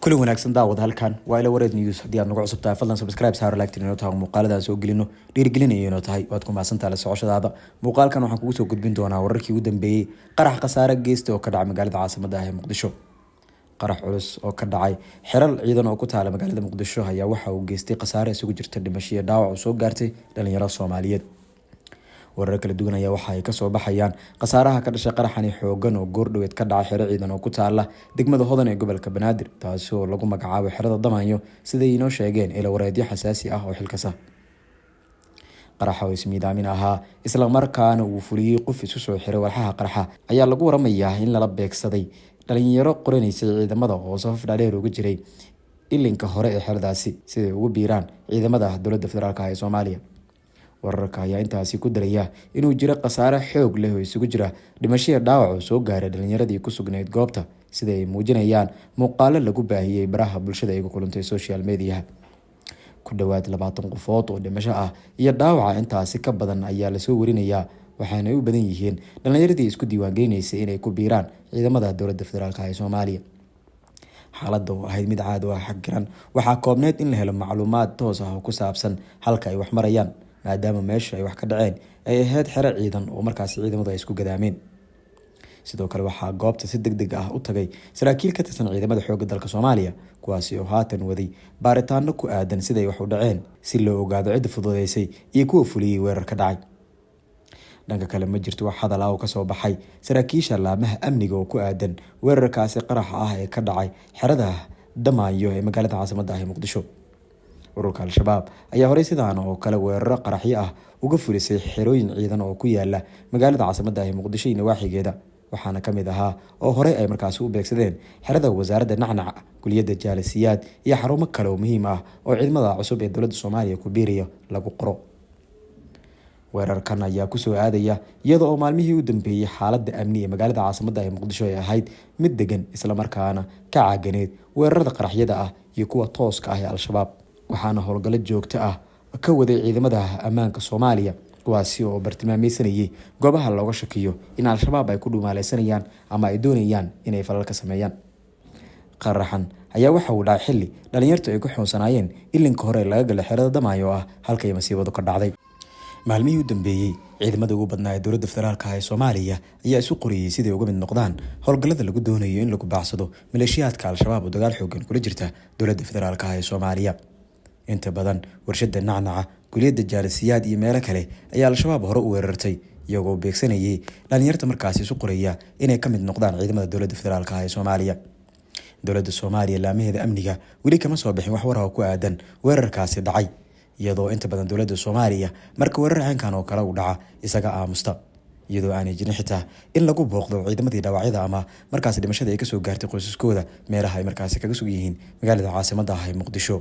Kulan wanaagsan daawad, halkan waa Ila Wareed News. Haddii aad nagu cusub tahay, fadlan subscribe saaro, like inoo tahay, muuqaaladan soo gelino dhiirigelinayo inoo tahay. Waad ku mahadsantahay la socoshadaada. Muuqaalkan waxaan kugu soo gudbin doonaa wararkii ugu dambeeyey qarax khasaare geysta oo ka dhacay magaalada caasimada ah ee Muqdisho. Qarax culus oo ka dhacay xeral ciidan oo ku taala magaalada Muqdisho ayaa waxa uu geystay khasaare isugu jirta dhimasho iyo dhaawac oo soo gaartay dhalinyaro Soomaaliyeed. Warar kala duwan ayaa waxa ay kasoo baxayaan khasaaraha ka dhashay qaraxani xoogan oo goordhoweed ka dhacay xero ciidan oo ku taala degmada Hodan ee gobolka Banaadir, taasi oo lagu magacaabo xerada Damaanyo, siday inoo sheegeen ilo wareedyo xasaasi ah oo xilkasa. Qaraxa oo ismiidaamin ahaa, islamarkaana uu fuliyey qof isu soo xiray walxaha qarxa, ayaa lagu waramayaa in lala beegsaday dhalinyaro qoranaysay ciidamada oo safaf dhaadheer uga jiray ilinka hore ee xeradaasi siday ugu biiraan ciidamada dowladda federaalk ee Soomaaliya. Wararka ayaa intaasi ku daraya inuu jiro khasaare xoog leh oo isugu jira dhimashaya dhaawac oo soo gaaray dhalinyaradii ku sugnayd goobta, sida ay muujinayaan muuqaalo lagu baahiyey baraha bulshada ay ku kulantay social mediaha. Ku dhowaad 20 qofood oo dhimasho ah iyo dhaawaca intaasi ka badan ayaa lasoo warinayaa, waxaana ay u badan yihiin dhalinyaradii isku diiwaangelinaysay inay ku biiraan ciidamada dowladda federaalk ee Soomaaliya. Xaaladda oo ahayd mid caadi ah xagiran, waxaa koobneyd in la helo macluumaad toos ah oo ku saabsan halka ay wax marayaan, maadaama meesha ay wax ka dhaceen ay ahayd xero ciidan oo markaasi ciidamadu ay isku gadaameen. Sidoo kale waxaa goobta si deg deg ah u tagay saraakiil ka tirsan ciidamada xoogga dalka Soomaaliya, kuwaasi oo haatan waday baaritaano ku aadan siday wax u dhaceen, si loo ogaado cidda fududeysay iyo kuwa fuliyey weerar ka dhacay. Dhanka kale, ma jirto wax hadal ah oo kasoo baxay saraakiisha laamaha amniga oo ku aadan weerarkaasi qaraxa ah ee ka dhacay xerada Damaayo ee magaalada caasimadda ah ee Muqdisho. Ururka Al-Shabaab ayaa horey sidaan oo kale weeraro qaraxyo ah uga fulisay xerooyin ciidan oo ku yaala magaalada caasimadda ah ee Muqdisho iyo nawaaxigeeda, waxaana kamid ahaa oo horey ay markaasi u beegsadeen xerada wasaaradda Nacnac, kuliyadda Jaalasiyaad iyo xarumo kale oo muhiim ah oo ciidamada cusub ee dowladda Soomaaliya ku biiraya lagu qoro. Weerarkan ayaa kusoo aadaya iyada oo maalmihii u dambeeyey xaaladda amni ee magaalada caasimadda ee Muqdisho ay ahayd mid degan, islamarkaana ka caaganeed weerarada qaraxyada ah iyo kuwa tooska ah ee Al-Shabaab, waxaana howlgallo joogto ah ka waday ciidamada ammaanka Soomaaliya, kuwaasi oo bartilmaameysanayay goobaha looga shakiyo in Al-Shabaab ay ku dhumaaleysanayaan ama ay doonayaan inay falal ka sameeyaan. Qaraxan ayaa waxa uu dhacay xilli dhalinyartu ay ku xoonsanaayeen ilinka hore laga galay xerada Damaayo oo ah halkay masiibadu ka dhacday. Maalmihii u dambeeyey, ciidamada ugu badnaa ee dowladda federaalk ee Soomaaliya ayaa isu qoriyey siday uga mid noqdaan howlgallada lagu doonayo in lagu baacsado maleeshiyaadka Al-Shabaab oo dagaal xoogan kula jirta dowladda federaalk ee Soomaaliya. Inta badan warshada Nacnaca, kuliyadda Jaalisiyaad iyo meelo kale ayaa Al-Shabaab hore u weerartay, iyagoo beegsanayay dhalinyarta markaasi isu qoraya inay ka mid noqdaan ciidamada dowladda federaalk ee Soomaaliya. Dowladda Soomaaliya laamaheeda amniga weli kama soo bixin wax war oo ku aadan weerarkaasi dhacay, iyadoo inta badan dowladda Soomaaliya marka weerar caynkan oo kale uu dhaca isaga aamusta, iyadoo aanay jirin xitaa in lagu booqdo ciidamadii dhaawacyada ama markaasi dhimashada ay kasoo gaartay qoysaskooda meelaha ay markaasi kaga sug yihiin magaalada caasimadda ah ee Muqdisho.